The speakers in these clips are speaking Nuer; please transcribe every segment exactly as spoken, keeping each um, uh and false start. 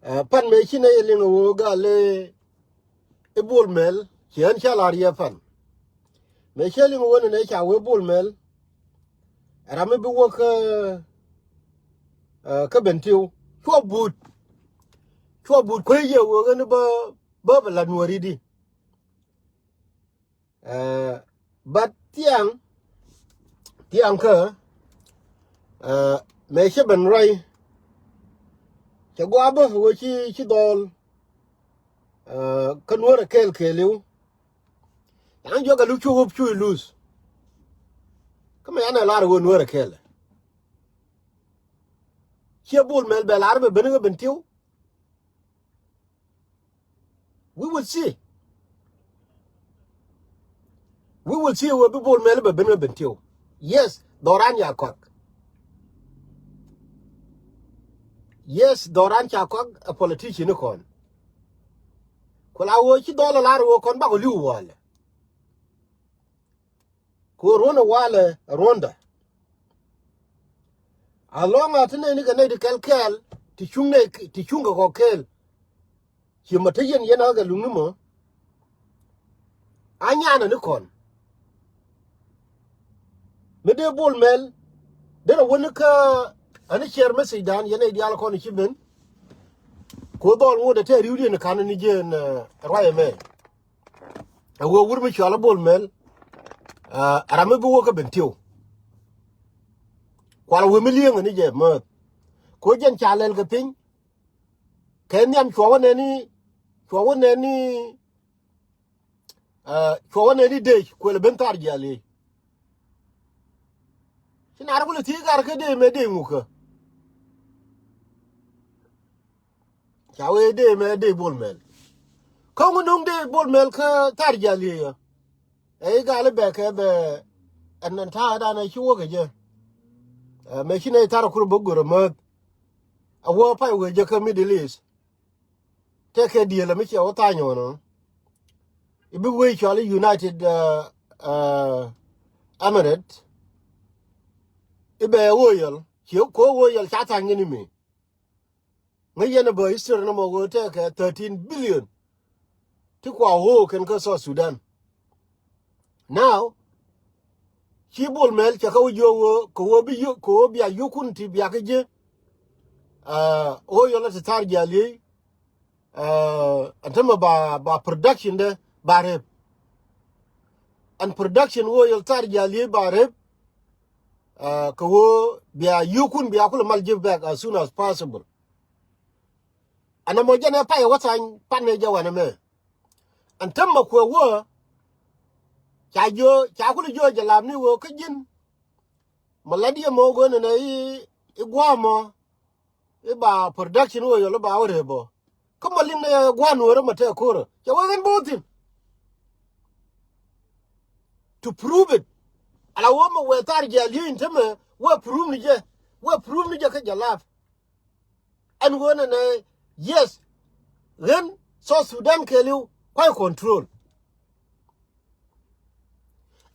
Ɛ, pan mëë ci nɛ yɛ liŋ ɛ ɣöö gal i̱ Bol Mɛl ci ɣän ca la̱r yɛ pan. Mëë cä liŋ ɛ ɣöö nɛ nɛ ca wee Bol Mɛl ɛ ram mi bi wä kä, ɛ, kä Bentiu. Cuɔ but. Cuɔ but kuec yɛ ɣöö ɣän bä, bä bɛ la̱t Nuääri di. Ɛ, but thiaŋ, thiaŋ kä, ɛ, mëë cä ben ruac. Cɛ gua̱a̱ bä ɣöö ci, ci dhɔl, ɛ, kä Nuäär ɛ kɛɛl kɛɛliw. Yaŋ jiɔk ɛ luk cu wop cu iluth. Kä mɛ yan ɛ lar ɣöö Nuäär ɛ kɛɛl. Ciɛ Bol Mɛl bɛ lar bɛ ben ɣä Bentiu. We will see. We will see wee bi Bol Mɛl bɛ ben ɣä Bentiu. Yes, dhɔran ca kɔak. Yes, dhɔran ca kɔak ɛ politician ni kɔn. Ku la ɣöö ci dhɔl ɛ lar ɣöö kɔn bakɔ li̱w walɛ. Ku ruɔ̱n ɛ walɛ ruɔ̱ndɛ. Alɔŋ a ti nɛy ni kɛ nɛy ti kɛl kɛɛl ti cuŋ nɛy ti cuŋ kɛ kɔ kɛɛl. Ci mɔ te yɛn yɛn a kɛ luŋni mɔ. A nyanɛ ni kɔn. Mi dee Bol Mɛl derɛ wäni kä ani share message dan yɛn nɛy diaal kɔn ci ben. Ku dhɔl ŋot ɛ tɛ ri̱wdiɛn ka̱n ni jiɛn, ɛ, ruac ɛmɛ. Ɛ wee wur mi cɔal a Bol Mɛl, ɛ, ram mi bi wä kä Bentiu. Kual a wee mi li̱eŋ ni jɛ määth. Ko jɛn ca lɛl kɛ piny. Kɛ nhiam cua wä nɛni, cua wä nɛni, ɛ, cua wä nɛni dec kuël ben thar jial i̱. Ci nar kulɛ thiec gar kä dec mɛ dec ŋukä. Ca wee dee mɛ dee Bol Mɛl. Kä ŋu nuŋ dee Bol Mɛl kä thar jial yee yɛ. Ɛ i̱ gal i̱ bɛ kɛ bɛ ɛn ɛn ta̱a̱ dan ɛ ci wä kɛ jɛ. Ɛ, mɛ ci nɛ thar kur bä gör ɛ määth. Ɛ wä pay wee jɛ kä Middle East. Tɛkɛ diël ɛ mi ciɛ wä tha̱a̱ny ɣɔnɔ. I̱ bi wee cɔal i̱ United, ɛ, ɛ, Emirates. I̱ bɛ oil. Ci ko oil ca tha̱a̱ny ni mi. Ŋäc yɛn ɛ bä history nɔmɔ ɣöö tɛkɛ thirteen billion ti kua ɣöö kɛn kä South Sudan. Now, ci Bol Mɛl cɛ kä wä jiök ɣöö kɛ ɣöö bi yö-, kɛ ɣöö bia yukun ti bia kä ji̱. Ɛ, ɣöö yɔl ɛ ti thar jial yey. Ɛ, ɛn tämɛ ba, ba production dɛ ba rep. Ɛn production ɣöö yɔl thar jial yey ba rep. Ɛ, kɛ ɣöö bia yukun bia kulɛ mal ji̱ back as soon as possible. Ɛn ɛmɔ jɛn ɛ pay ɛ wä thany pan ɛ jɛ wanɛ mɛ. Ɛn täämɛ kuɛ wä ca jiö ca kulɛ jiö jɛ lam ni wä kä ji̱n. Mɔ lat yɛ mɔ gön ɛnɛ i̱, i̱ gua̱a̱ mɔ i̱ ba production wä yɔl i̱ ba wä rep bɔ. Kä mɔ liŋ nɛ gua̱a̱ nuɔrä mɔ tɛk ko̱rä cɛ wä ɣän bo̱o̱ thi̱n. To prove it. Ala wä mɛ wee thar jial yieeny tämɛ wee prove ni jɛ. Wee prove ni jɛ kä jɛ lap. Ɛn ɣöö nɛnɛ, yes, ɣän South Sudan kɛɛliw kuay control.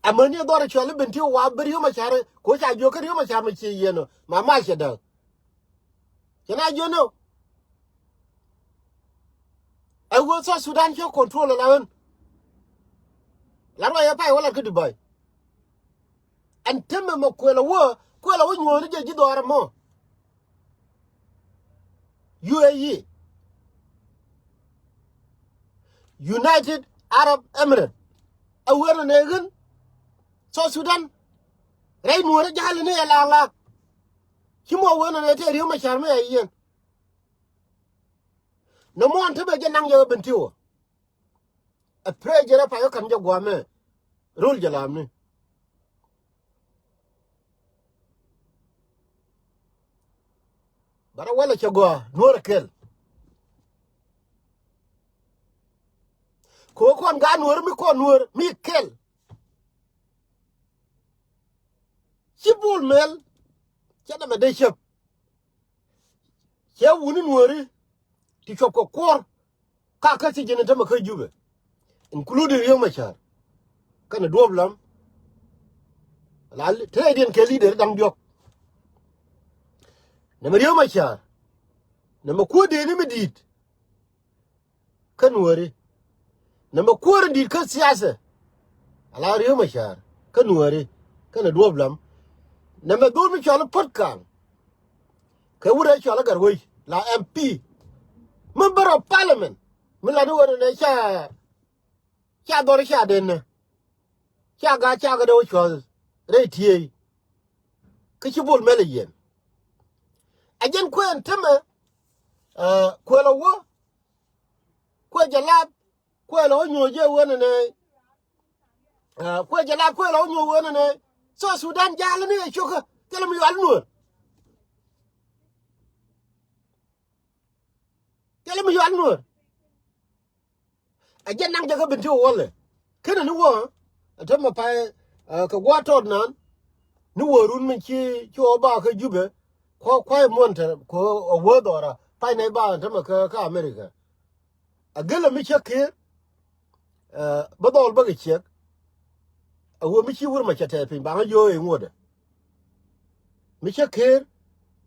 Amäni dhɔr cuali Bentiu wa bi Riek Machar ko ca jiök kä Riek Machar mɛ cie yiɛn ɔ ma mal cɛ däk. Cɛ na jiök nɔ. Ɛ ɣöö South Sudan cɛ control ala ɣän. La ruac ɛ pay wä lat kä Dubai. Ɛn temɛ mɛ kuël ɛ wä, kuël ɛ wä nyuɔ̱ɔ̱ni jɛ ji̱ dhɔaar ɛmɔ. U A E, United Arab Emirates. Ɛ wee nɔ nɛ ɣän South Sudan. Rɛy nuɔ̱ɔ̱rä ja̱a̱l ni ɛ laak laak. Ci mɔ wee nɔ nɛ tëë Riek Machar mi ɛ yiɛn. Nɔmɔ ɛn temɛ jɛ naŋ jɛ ɣä Bentiu. Ɛ pressure ɛ pay ɣä ka̱n jɛ gua̱a̱mɛ. Rol jɛ laamni. Bara wala cɛ gɔaa nuɔ̱ɔ̱r ɛ kɛl. Kɛ ɣöö kɔn gaat nuɔ̱ɔ̱r mi kɔn nuɔ̱ɔ̱r mi kɛl. Ci Bol Mel cɛ dämɛ dee cäp. Cɛ wuni nuɔ̱ɔ̱ri ti cuɔp kɛ kuɔr. Ka kä ci ji̱n tämɛ kä Jubɛ, including Riek Machar kɛnɛ Duɔ̱ɔ̱p Lam. La tëëdiɛn kɛ leader da̱ŋ diɔ̱k. Nɛmɛ Riek Machar Nɛmɛ kuäär dee ni mi di̱i̱t kä Nuääri. Nɛmɛ kuäär in di̱i̱t kä siasa, ala Riek Machar kä Nuääri kɛnɛ Duɔ̱ɔ̱p Lam. Nɛmɛ dhɔl mi cɔal i̱ Puɔ̱t Kaŋ kɛ wut ɛ cɔal i̱ Gatwec la M P, member of parliament, mi lat ni ɣöö nɛ ca, ca dhɔr ca den nɛ, ca gaat ca kɛ dee wä cuɔ̱th rɛy tiee. Kä ci Bol Mel ɛ yiɛn. Ɛ jɛn kuɛn tämɛ, ɛ, kuɛl ɛ wä, kuɛ jɛ lap, kuɛ lɛ wä nyuɔ̱c jɛ wen ɛnɛ. Ɛ, kuɛ jɛ lap, kuɛ lɛ wä nyuɔ̱c wen ɛnɛ. South Sudan ja̱a̱l ni ɛ cio̱kä. Thilɛ mi yual Nuäär. Thilɛ mi yual Nuäär. Ɛ jɛn naŋ jɛ kä Bentiu walɛ. Kenɛ ni wä, ɛ tämɛ pay, ɛ, kɛ gua̱a̱th tɔt nan. Ni wä run min ci, ci wä ba kä Jubɛ. Kuɔ, kua̱c muɔ̱n te, kuɔ, ɛ wä dhɔra. Pay nɛy ba ɛ tämɛ kä, kä America. A gel a mi cä Kiir, ɛ, bä dhɔl bä kɛ ciɛk. A wä mi ci wur ma cɛ tɛɛ piny, baŋä jiö i̱ ŋuɔ̱tdɛ. Mi cä Kiir,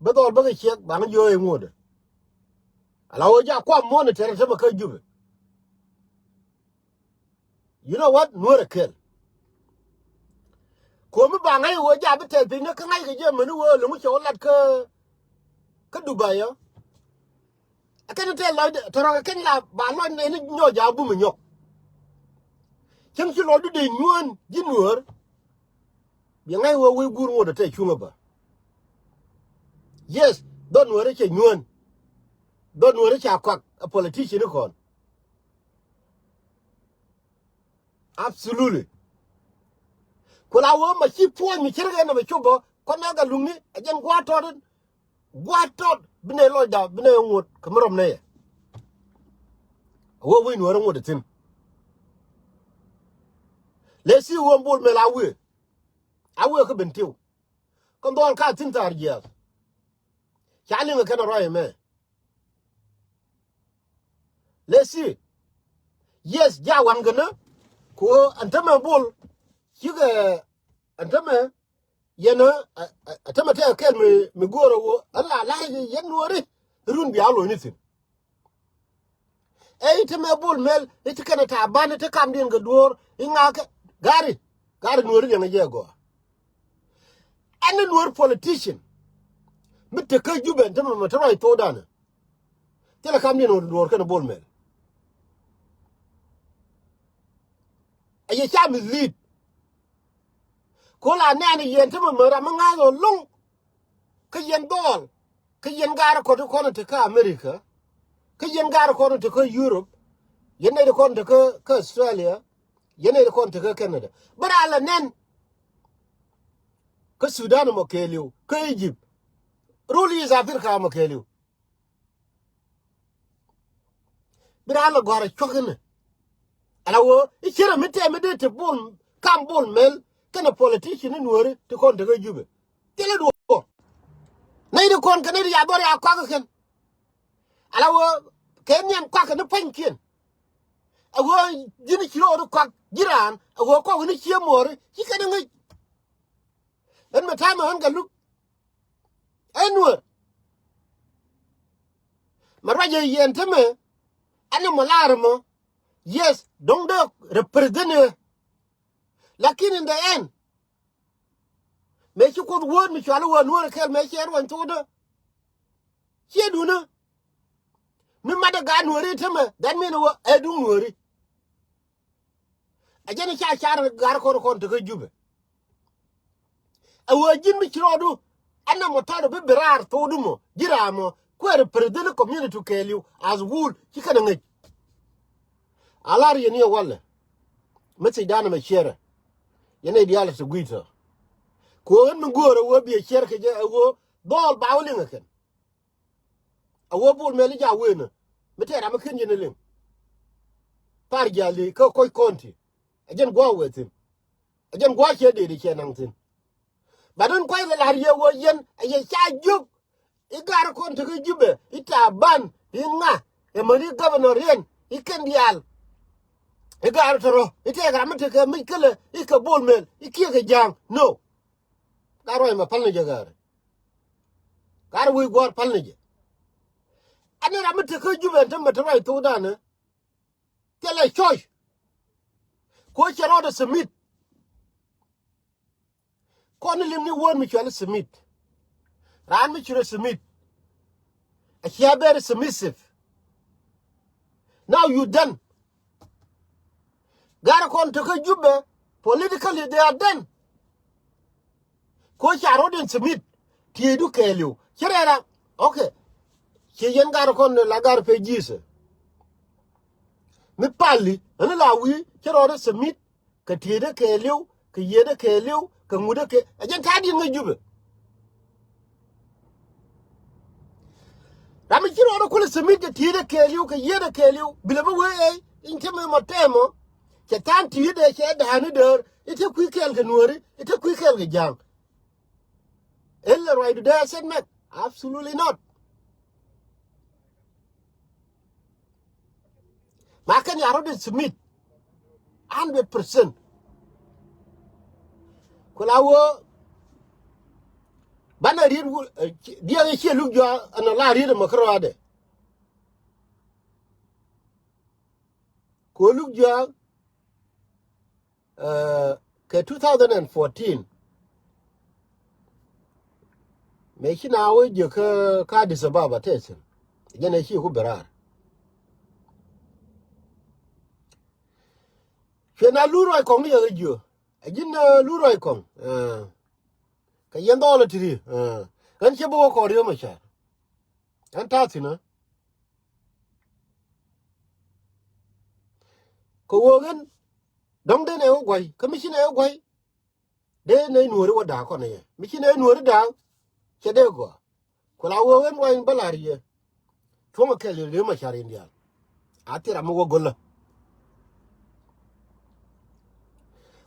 bä dhɔl bä kɛ ciɛk, baŋä jiö i̱ ŋuɔ̱tdɛ. Ala wä ja kuam muɔ̱n ɛ tɛr ɛ tämɛ kä Jubɛ. You know what? Nuäär ɛ kɛl. Ko̱mi ba ŋa̱c wee ja̱ bi tɛth piny ni kä ŋa̱c kɛ jɛ mäni wee lo̱ŋ cɛ wä lat kä, kä Dubai ɔ. Ɛ kɛn tɛth lɔcdɛ tɔrɔk ɛ kɛn la ba lɔc nɛy ni nyɔk ja̱ bum ɛ nyɔk. Cäŋ ci lɔcdu dee nyuään ji̱ Nuäär. Bi ŋa̱c wee wee guur ŋot ɛ tɛth cuŋä bä. Yes, dhɔn Nuäär cɛ nyuään. Dhɔn Nuäär ca kɔak ɛ politician ni kɔn. Absolutely. Ku la wee ma ci puɔ̱ny mi cir kɛ nɛ bɛ cop bä kɔn nɛ kɛ luŋni ɛ jɛn gua̱a̱th tɔt in. Gua̱a̱th tɔt bi nɛ lɔcda bi nɛ ŋot kɛ mi rɔm nɛ yɛ. A wee wec Nuäär ŋot ɛ thi̱n. Lɛ si wee Bol Mel a wee. A wee kä Bentiu. Kɔn dhɔl ka thi̱n thaar jiääk. Ca liŋ ɛ kɛn a ruac ɛmɛ. Let's see. Yes, ja wan gänä. Ku ɛn tämɛ Bol cikɛ ɛn tämɛ yɛn ɛ, ɛ, ɛ tämɛ tɛk kɛl mi, mi go̱o̱rä wä ɛn la la̱c yɛn Nuääri run bia lo̱c ni thi̱n. Ɛ i̱ tämɛ Bol Mel i̱ ti kɛnɛ Taban i̱ ti kamdiɛn kɛ duɔ̱ɔ̱r i̱ ŋa̱kɛ gari, gari Nuääri liɛŋɛ jɛ gɔaa. Ɛn ni Nuäär politician mi te kä Jubɛ ɛn tämɛ mɛ te ruac thokdan. Thilɛ kamdiɛn ɣöö duɔ̱ɔ̱r kɛnɛ Bol Mel. Ɛ yɛ ca mislead. Ko̱ la nɛɛni yɛn tämɛ mɛ ram mi ŋa̱th ɣöö lo̱ŋ. Kä yɛn dhɔɔl. Kä yɛn gaarä kɔn ti kɔn ti kä America. Kä yɛn gaarä kɔn ti kä Europe. Yɛn nɛy ti kɔn ti kä, kä Australia. Yɛn nɛy ti kɔn ti kä Canada. Bä raa la nɛn. Kä Sudan mɔ kɛɛliw. Kä Egypt. Rul East Africa mɔ kɛɛliw. Bi raan lɛ gɔ̱a̱r ɛ cuɔ̱k inɛ. Ala wee i̱ cierɛ mi tɛm mi dee te Bol kam Bol Mel kɛnɛ politician ni Nuääri ti kɔn tekä Jubɛ. Thilɛ duɔ̱ɔ̱r. Nɛy ti kɔn kɛ nɛy ti ya dhɔr ya kɔak kɛn. Ala wee kɛ nhiam kɔak kɛ ni pua̱nykiɛn. A wee ji̱n ci ro̱o̱d kɔak ji̱ raan a wee kɔk ni cie muɔ̱ɔ̱ri ci kɛn ŋäc. Ɛn mɛ ta̱a̱mɛ ɣän kɛ luk. Ɛn Nuäär. Mɛ ruac ɛ yɛn tämɛ. Ɛn mɔ la̱r mɔ. Yes, do̱ŋ dee represent ɛ. Lakin in the end, mëë ci Kuoth word mi cual i̱ wä Nuäär kɛl mëë ciɛ ruɔny thokdä. Ciɛ dunä. Mi mat ɛ gaat Nuääri tämɛ, that mean wä ɛ duŋ Nuääri. Ɛ jɛn i̱ ca car gar kɔn kɔn tekä Jubɛ. Ɛ wee ji̱n mi ci rɔɔdu. Ɛn nɛ mɔ tɔɔdu bi bi raar thokdu mɔ ji̱ raar mɔ kuɛɛri president community kɛɛliw as wul ci kɛn ɛ ŋäc. A lar yɛn i̱ ɛ walɛ. Mi thiec da̱a̱n ɛmɛ ciɛɛrɛ. Yɛn ɛ diaal ɛ ti gui̱i̱th ɛ. Ku ɣän mi göörä wee bi ɛ ciɛɛr kɛ jɛ ɛ wee dhɔɔl ba wä liŋ ɛ kɛn. A wee Bol Mel i̱ ja weenä mi tɛɛr ram mi ken yɛn iliŋ. Thar jiali kä Koc County. A jɛn gua̱a̱ wee thi̱n. A jɛn gua̱a̱ ciɛ dee di ciɛ naŋ thi̱n. Bat in kuac lɛ la̱r yɛ wee yɛn a yɛ ca jiök. I̱ ga̱r kɔn tekä Jubɛ i̱ Taban i̱ ŋa. Ɛ mäni governor yɛn i̱ kɛn diaal. I̱ ga̱r tɔrɔ i̱ tɛɛk ram mi tekɛ mic kälɛ i̱ kɛ Bol Mel i̱ kiɛ kɛ ja̱a̱ŋ. No. Ga̱r ruac mɛ päl ni jɛ ga̱r. Ga̱r wi̱i̱ gua̱r päl ni jɛ. Ɛn ram mi te kä Jubɛ ɛn te mɛ te ruac thokdan ɛ. Thilɛ cɔc. Ko cɛ rɔɔdɛ Smith. Kɔn ni lim ni word mi cuali Smith. Raan mi cuali Smith. A cia very submissive. Now you done. Garɛ kɔn te kä Jubɛ, politically they are done. Ko ca rɔɔdɛ Smith. Tieydu kɛɛliw. Ci rɛra. Okay. Ci yɛn garɛ kɔn la garɛ pɛ Jesus. Mi pali. Ɛn la wi̱i̱. Ci rɔɔdɛ Smith. Kɛ tieyde kɛɛliw, kɛ yiëëdɛ kɛɛliw, kɛ ŋutdɛ kɛ, ɛ jɛn ta̱a̱diɛn ŋäc Jubɛ. Ram mi ci rɔɔdɛ kulɛ Smith kɛ tieyde kɛɛliw, kɛ yiëëdɛ kɛɛliw, bilɛ bi wee ɛ, in te mɛ mɔ tɛmɔ, cɛ ta̱a̱n tieyde cɛ da̱a̱ni däär, i̱ te kui̱ kɛɛl kɛ Nuääri, i̱ te kui̱ kɛɛl kɛ Ja̱a̱ŋ. Ël lɛ ruacdu dee a set mɛk? Absolutely not. Ma kɛn ya rɔɔdɛ Smith. Hundred percent. Ku la wee banɛ riet wul diɛk i̱ ciɛ luk juaak ɛn la riet ɛmɔ kärɔaadɛ. Ku luk juaak kɛ two thousand and fourteen. Mëë ci na wee jiɛ kä, kä Addis Ababa tɛthin. Jɛn ɛ ci ku bɛ raar. Cuɛ na lu ruac kɔŋ ni yɛ ɣä jiö. Ɛ ji̱n lu ruac kɔŋ. Kɛ yɛn dhɔɔl ɛ ti ri. Ɣän ciɛ bi wä kɔɔr yom ɛ ca. Ɣän ta̱a̱ thi̱n ɣä. Kɛ ɣöö ɣän dɔ̱ŋ dee nɛ wä gua̱c kä mi ci nɛ wä gua̱c. Dee nɛ nuɔ̱ɔ̱ri wä da̱a̱k kɔn ɛ yɛ mi ci nɛ nuɔ̱ɔ̱ri da̱a̱k. Cɛ dee gɔaa. Ku la wä ɣän wä in bä la̱r yɛ. Cuɔ̱ŋ ɛ kɛl yɛ lëë ma ca̱r in diaal. A thil ram mi wä go̱lä.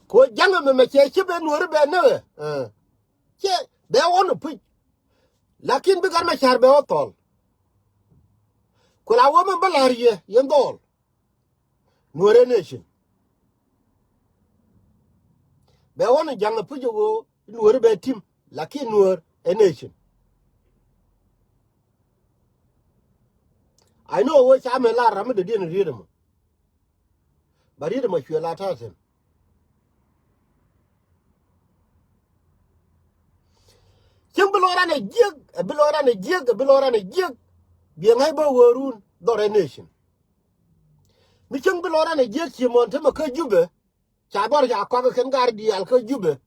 Ku ja̱ŋ ɛmɛ mɛ cɛ ci ben nuɔ̱ɔ̱ri bɛ näk ɛ. Cɛ bɛ wä ni puc. Lakin bi gat ma ca̱r bɛ wä thɔl. Ku la wä mɛ bä la̱r yɛ yɛn dhɔɔl. Nuɔrɛ nation. Bɛ wä ni ja̱ŋ ɛ puc ɛ ɣöö nuɔri bɛ tim. Lakin nuɔr ɛ nation. I know wee ca mɛ lar ram mi dɔ̱diɛn riet ɛmɔ. Ba riet ɛmɔ cuɛ la ta̱a̱ thi̱n. Cieŋ bi lɔ ran ɛ jiäk, ɛ bi lɔ ran ɛ jiäk, ɛ bi lɔ ran ɛ jiäk. Biɛ ŋa̱c bä wee run dhɔr ɛ nation. Mi cieŋ bi lɔ ran ɛ jiäk cie mɔn temɛ kä Jubɛ. Ca bɔr ca kɔak kɛn gar diaal kä Jubɛ.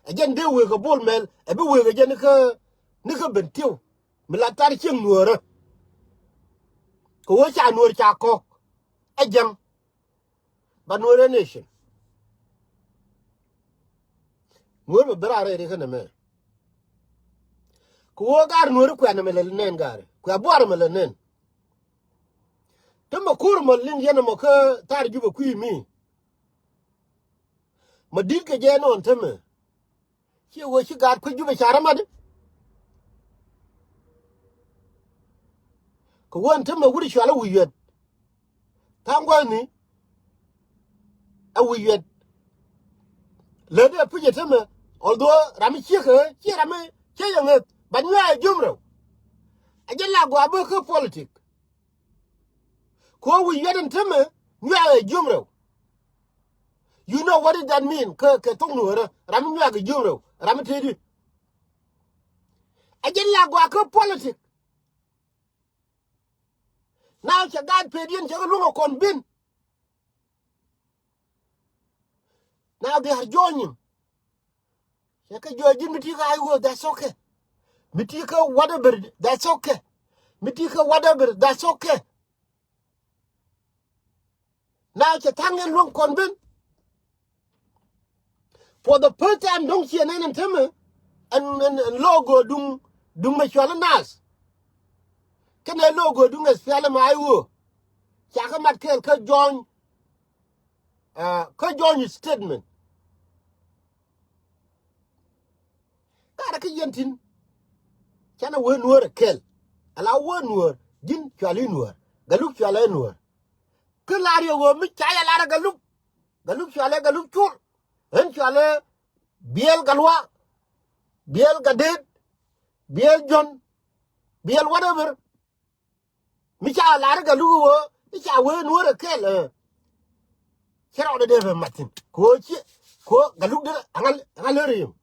Ɛ jɛn dee wëë kɛ Bol Mɛl, ɛ bi wëë kɛ jɛn ni kä, ni kä Bentiu. Mi la thar cieŋ nuɔɔrä. Kɛ wee ca nuɔɔr ca kɔk. Ɛ jɛŋ. Ba nuɔɔr ɛ nation. Nuɔɔr bɛ bi raar rɛy ri kä nɛmɛ. Kɛ wee gar nuɔɔr kuɛ nɛmɛ lɛ nɛn gar. Kuɛ buar mɛ lɛ nɛn. Te mɛ kur mɛ liŋ yɛn mɛ kä thar Jubɛ kui̱ mi. Mɛ di̱t kɛ jɛ nɔn te mɛ. Ciɛ wee ci gaat kui̱ Jubɛ ca rɛ mat. Kɛ wee te mɛ wut cual ɛ wi̱i̱ yuɛt. Tha̱a̱ŋ gua̱thni ɛ wi̱i̱ yuɛt. Lät ɛ pi̱c ɛ te mɛ. Although ram mi ciek ɛ ciɛ ram mi ciek ɛ ŋeth. But nyuak ɛ jiöm rɛw. Ɛ jɛ la gɔaa bä kä politic. Kɛ ɣöö wi̱i̱ yuɛt in te mɛ nyuak ɛ jiöm rɛw. You know what did that mean? Kä, kä thok nuɔ̱ɔ̱rä ram mi nyuak ɛ jiöm rɛw ram mi tëëdi. Ɛ jɛn la gɔaa kä politic. Now cɛ gaat pediɛn cɛ kɛ luŋ ɛ kɔn bin. Now they are joining. Cɛ kɛ jɔɔc ji̱n mi ti kä I O, that's okay. Mi ti kä whatever, that's okay. Mi ti kä whatever, that's okay. Now cɛ tha̱a̱ŋ ɛn luäŋ kɔn ben. For the first time dɔ̱ŋ ciɛ nɛn ɛn tämɛ ɛn, ɛn, ɛn logo duŋ, duŋ mɛ cual i̱ nath. Kɛnɛ logo duŋ S P L M I O. Ca kä mat kɛɛl kä joint, ah, kä joint statement. Karɛ kä yɛn tin. Canɛ wee nuäär ɛ kɛl. Ala wee nuäär ji̱n cual i̱ nuäär. Galuk cual ɛ nuäär. Kä lar yɛ wee mi ca yɛ lar ɛ galuk. Galuk cual ɛ galuk cul. Ɣän cual ɛ biɛl galua. Biɛl gadet. Biɛl jɔn. Biɛl whatever. Mi ca lar Galuk wee, mi ca wee Nuäär ɛ kɛl, ɛ. Cɛ rɔɔdɛ dee bɛ mat thi̱n. Kɛ ɣöö ciɛ, kɛ ɣöö Galuk dee, aŋa, aŋa lär yim.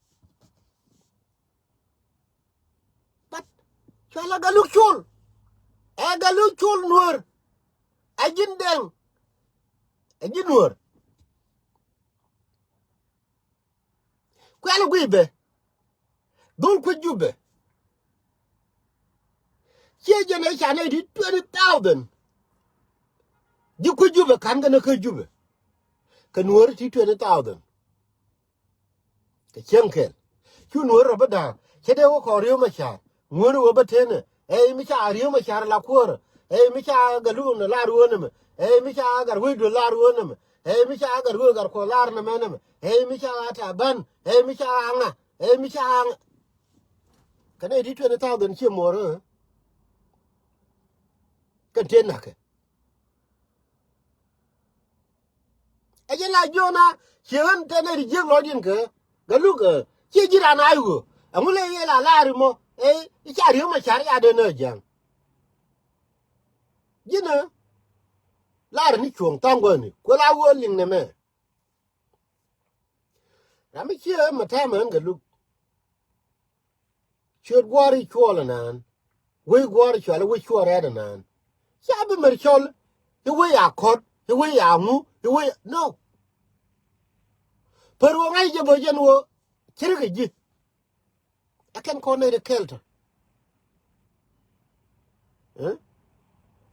But, cual ɛ Galuk Col. Ɛ Galuk Col Nuäär. Ɛ ji̱n Dɛŋ. Ɛ ji̱n Nuäär. Kuɛl guiy bɛ. Dhol kuec Jubɛ. Ciɛ jɛn ɛ ca nɛy ti twenty thousand. Ji̱ kuec Jubɛ ka̱n kɛn kä Jubɛ. Kɛ Nuäär ti twenty thousand. Kɛ cieŋ kɛl. Cu Nuäär rɔ bä da̱a̱. Cɛ dee wä kɔn Riek Machar. Ŋuäär wä bä tenɛ. Ɛ mi ca Riek Machar la kuäärä. Ɛ mi ca Galuk ni lar wä nɛmɛ. Ɛ mi ca Gatwec Duel lar wä nɛmɛ. Ɛ mi ca Gatwec Gatkuɔth lar nɛmɛ nɛmɛ. Ɛ mi ca Taban. Ɛ mi ca ŋa. Ɛ mi ca ŋa. Kɛ nɛy ti twenty thousand ciɛ muɔɔr, ɛ. Kɛn tëë na̱kɛ. Ɛ jɛn la jiɔna, ciɛ ɣän tɛn ɛ ri jiäk lɔcdiɛn kɛ Galuk, ɛ, ciɛ ji̱ raan a i̱ ɣöö. Ɛŋu lɛ yɛ la la̱r imɔ, ɛ, i̱ ca Riek Machar ya den ɛ jiaŋ. Ji̱n ɛ la̱r ni cuɔ̱ŋ tha̱a̱ŋ guäthni kuɛ la ɣöö liŋ nɛmɛ. Ram mi ciɛ ɛ mɛ tɛmɛ ɣän Galuk. Ciöt gua̱a̱r i̱ cuɔl ɛnaan. Wec gua̱a̱r i̱ cual i̱ wec cuɔl rɛɛt ɛnaan. Ca bi mɛr cɔl i̱ wec a kɔt, i̱ wec a ŋu, i̱ wec, no. Pär wä ŋa̱c jɛ bä jɛn wä, cir kɛ ji̱. Ɛ kɛn kɔn nɛy ti kɛl tɔ. Eh?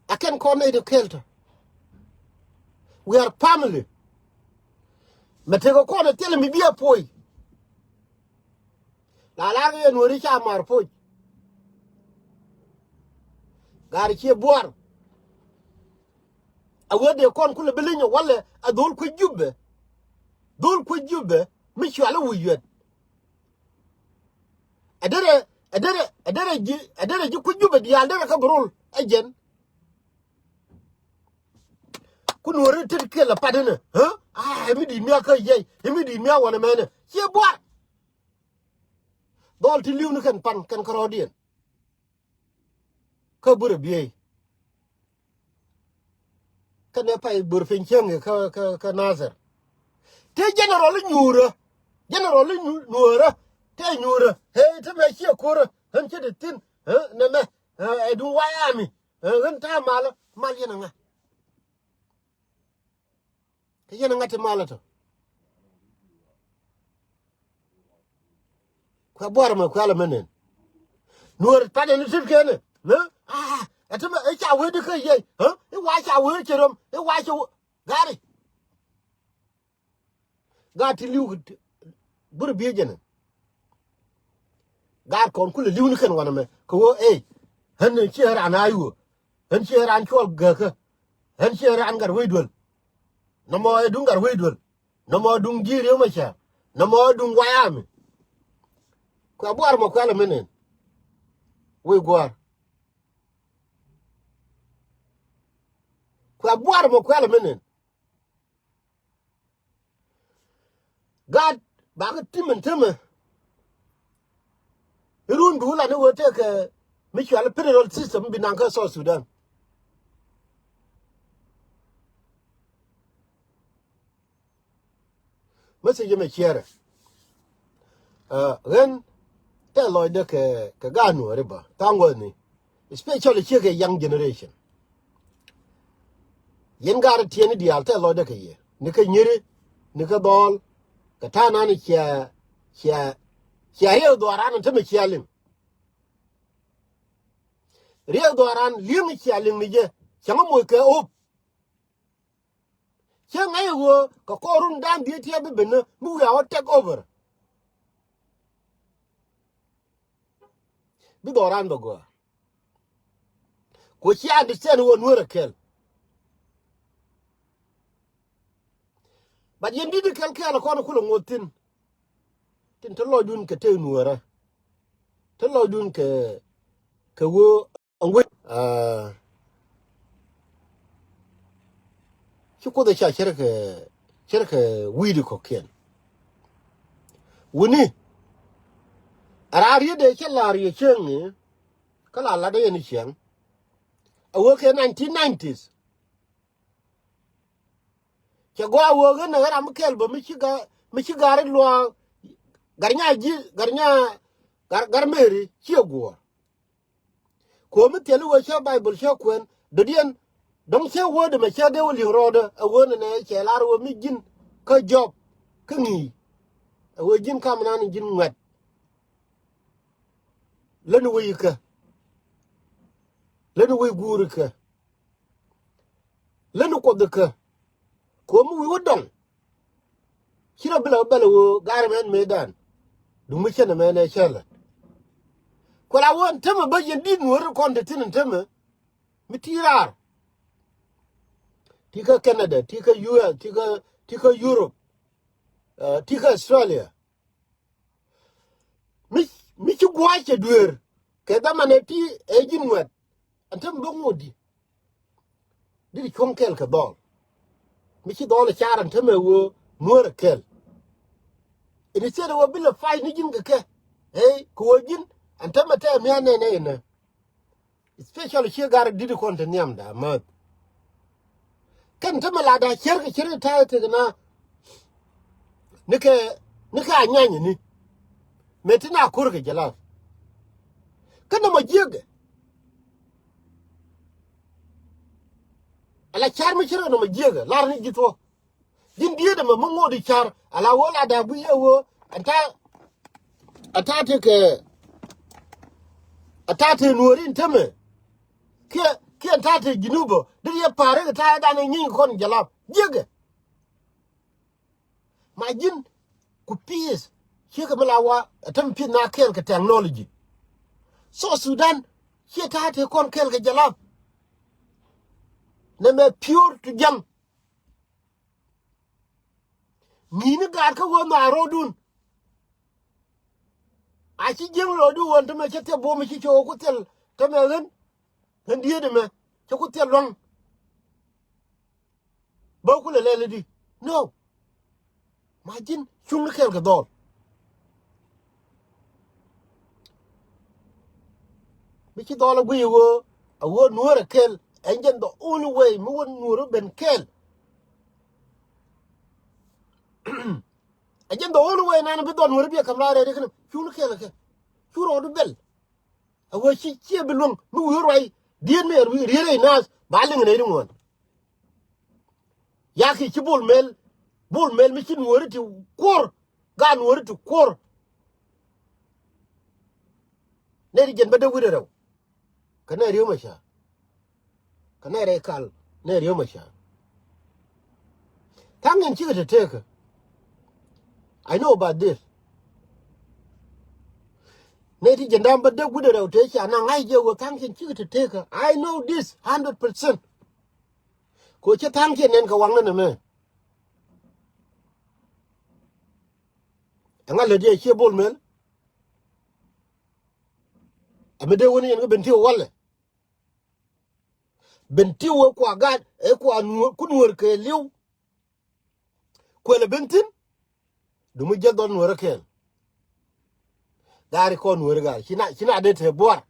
Ɛ kɛn kɔn nɛy ti kɛl tɔ. We are family. Mɛ tekɛ kɔn ɛ thilɛ mi bi ɛ poc. La lar kɛ yɛn weri ca mar poc. Gaar ciɛ buar. A wee dee kɔn kulɛ bi linyɛ walɛ a dhol kuec Jubɛ. Dhol kuec Jubɛ mi cual i̱ wi̱i̱ yuɛt. Ɛ derɛ, ɛ derɛ, ɛ derɛ ji̱, ɛ derɛ ji̱ kuec Jubɛ diaal derɛ kä bi rol ɛ jɛn. Ku Nuäri tet kiɛ la pat inɛ, hä? Aa, ɛ mi di̱i̱t mi a kä yɛy, ɛ mi di̱i̱t mi a wanɛ mɛnɛ. Ciɛ buar. Dhɔl ti li̱w ni kɛn pan, kɛn kärɔɔdiɛn. Kä burɛ biey. Kä nɛ pay bur piny cieŋ kä, kä, kä Nasir. Te general i̱ nyuurä. General i̱ nyu-, nyuurä. Te nyuurä. Hey, te mɛ ciɛ kurä. Ɣän cä te thi̱n. Ɣän nɛ mɛ. Ɛ, ɛ duŋ wayami. Ɛ, ɣän ta̱a̱ malä. Mal yɛn aŋa. Kä yɛn aŋa ti malä tɔ. Kuɛ buar mɛ kuɛ lɛ mɛ nɛn. Nuɔr patɛ ni tit kɛnɛ. Nä? Ah, ɛ ti mɛ, ɛ ca wee di kä yey. Hä? I̱ wa ca wee cɛ röm. I̱ wa ca wee. Gari. Gaat ti li̱w burɛ biey jɛnɛ. Gaat kɔn kulɛ li̱w ni kɛn wanɛ mɛ kɛ ɣöö ey. Ɣän ciɛ raan a yuɔ. Ɣän ciɛ raan cuɔl gäkä. Ɣän ciɛ raan gat wec duel. Nɔmɔ ɛ duŋ gat wec duel. Nɔmɔ ɛ duŋ ji̱ Riek Machar. Nɔmɔ ɛ duŋ wayami. Kuɛ buar mɔ kuɛ lɛ mi nɛn. Wec gua̱a̱r. Kuɛ buar mɔ kuɛ lɛ mi nɛn. Gaat bakɛ ti min temɛ. Irun bi wä la ni wä tekɛ mi cual federal system bi naŋ kä South Sudan. Message mɛ ciɛrɛ. Ɛ, ɣän tɛ lɔcdä kɛ, kɛ gaat Nuɔri bä tha̱a̱ŋ wäni. Especially ciek kɛ young generation. Yɛn gaat tiɛni diaal tɛ lɔcdä kɛ yɛ. Ni kä nyiri, ni kä dhɔl. Kɛ ta̱a̱ nan cia, cia, cia riɛk dhuaran tämɛ cia liŋ. Riɛk dhuaran li̱eŋ cia liŋ ni jɛ. Cäŋ moc kɛ op. Cä ŋa̱c ɣöö kɛ kɔr run da̱a̱n dhieec tiɛɛp bi ben mi wiaa wä take over. Bi dhɔran bɛ gɔaa. Ku ci understand ɣöö Nuäär ɛ kɛl. But yɛn di̱t kɛl kɛl kɔn kulɛ ŋoth thi̱n. Tin te lɔcdun kɛ te Nuäärä. Te lɔcdun kɛ, kɛ ɣöö Aŋ wec, aa, ci Kuoth ɛ ca cärkɛ, cärkɛ wi̱i̱di kɔ̱kiɛn. Wuni, a raan rietdɛ cä la̱r yɛ cieŋni, kä la latdä yɛn i̱ ciɛŋ. a wee kɛ nineteen nineties. Cɛ gɔaa wee ɣän ɛ ɣän ram mi kɛl bä mi ci ga, mi ci gar i̱ luaak, gar nya ji̱, gar nya, gar, gar Mary ciɛ guɔ̱ɔ̱r. Kuɔ̱mi thil i̱ wee cä Baibol cä kuɛn dɔ̱diɛn. Dɔ̱ŋ cä wee dämɛ cä dee wä li̱ŋ rɔɔdä ɛ wee nɛnɛ cɛ lar wee mi ji̱n kä jɔp kä ŋi̱i̱c. Ɛ wee ji̱n kam nan ji̱n ŋuɛt. Läni wec ikä. Läni wec guur ikä. Läni kuɔth ikä. Kuɔ̱mi wi̱i̱ wä dɔŋ. Ci rɔ bi la bɛl ɣöö gar mɛn mëëdan. Duŋ mi cän ɛmɛn ɛ cäl ɛ. Kuɛ la wä ɛn tämɛ bä yɛn di̱t nuɔ̱ɔ̱ri kɔn te thi̱n ɛn tämɛ. Mi ti raar. Ti kä Canada, ti kä U S, ti kä, ti kä Europe, ti kä Australia. Mi, mi ci gua̱a̱c cɛ dueer kɛ dhamanɛ ti ɛ ji̱n ŋuɛt. Ɛn tämɛ bä ŋot di. Di di cuɔ̱ŋ kɛl kɛ dhɔl. Mi ci dhɔl ɛ car ɛn tämɛ wee nuɔ̱ɔ̱rɛ kɛl. Instead ɛ wee bi lɛ pay ni ji̱n kɛ kɛ. Ey kɛ wee ji̱n ɛn tämɛ tɛɛ mia̱a̱n nɛnɛ inɛ. Especially ciɛ gar di̱t kɔn te nhiamda mäth. Kɛn tämɛ la da̱a̱ cier kɛ cier kɛ ta̱a̱ tekɛ na. Nikɛ, nikɛ a nyany ni. Mëë ti na kur kɛ jɛ la. Kä nɔmɔ jiäkɛ. Ala car mi ci rɔ nɔmɔ jiäkɛ lar ni ji̱ thuɔ. Ji̱n diet ɛmɛ mi ŋot i̱ car ala wä la da̱a̱ guiy ɛ wä. Ɛn ta̱a̱, ɛn ta̱a̱ tekɛ, ɛn ta̱a̱ te nuɔ̱ɔ̱ri ɛn tämɛ. Kiɛ, kiɛ ɛn ta̱a̱ te ji̱ nupä dee yɛ pa̱a̱r rek ɛ ta̱a̱ dan ɛ nyiny kɔn jɛ lap jiäkɛ. Ma ji̱n ku pi̱i̱th ciekɛ mi la wa ɛ täm pi̱th na kɛɛl kɛ technology. South Sudan ciɛ ta̱a̱ te kɔn kɛɛl kɛ jɛ lap. Nɛ mɛ pure to jaŋ. Ŋi̱i̱ni gaat kä wä nhɔaar ro̱o̱dun. A ci jiäŋ ro̱o̱du ɣän tämɛ cä thiɛ buɔ̱m ci cio̱o̱k ku thiɛl tämɛ ɣän. Ɣän dieet ɛmɛ cä ku thiɛl lua̱ŋ. Bä kulɛ lɛl i̱di no. Ma ji̱n cuŋni kɛl kɛ dhɔl. Mi ci dhɔl a guiy a ɣöö a ɣöö nuɔ̱ɔ̱r a kɛl. Ɛn jɛn the only way mi wä nuɔ̱ɔ̱r ben kɛl. Ɛ jɛn the only way nan bi dhɔl nuɔ̱ɔ̱r bi a ka̱m raar rɛɛt ikɛn cuŋni kɛl a kɛ cu rɔɔdu bɛl. A wee ci ciɛ bi luäŋ mi wi̱i̱ ruac. Diet mi riet rɛy naath ba liŋ nɛy ri ŋuɔ̱ɔ̱n. Yak i̱ ci Bol Mel. Bol Mel mi ci nuɔ̱ɔ̱ri ti kuɔr. Gaat nuɔ̱ɔ̱ri ti kuɔr. Nɛy ri jɛn bä dee wi̱cdɛ rɛw. Kä nɛy Riek Machar. Kä nɛy rɛy kal nɛy Riek Machar. Tha̱a̱ŋ in cikɛ te tekä. I know about this. Nɛy ti jɛn da̱a̱m bä dee wi̱cdɛ rɛw tëë cia naŋ ŋa̱c jɛ wä tha̱a̱ŋ in cikɛ te tekä. I know this hundred percent. Ko cä tha̱a̱ŋ kiɛ nɛn kɛ waŋnä nɛmɛ. Ɛŋa lät yɛ ciɛ Bol Mel. Ɛmɛ dee wän yɛn kä Bentiu walɛ. Bentiu ɛ kua gat ɛ kua nuɔr ku nuɔr kɛ liw. Kuɛlɛ ben thi̱n. Dumi jɛ dhɔl nuɔrä kɛɛl. Gaari kɔn nuɔrä gaari ci na ci na dee te buar.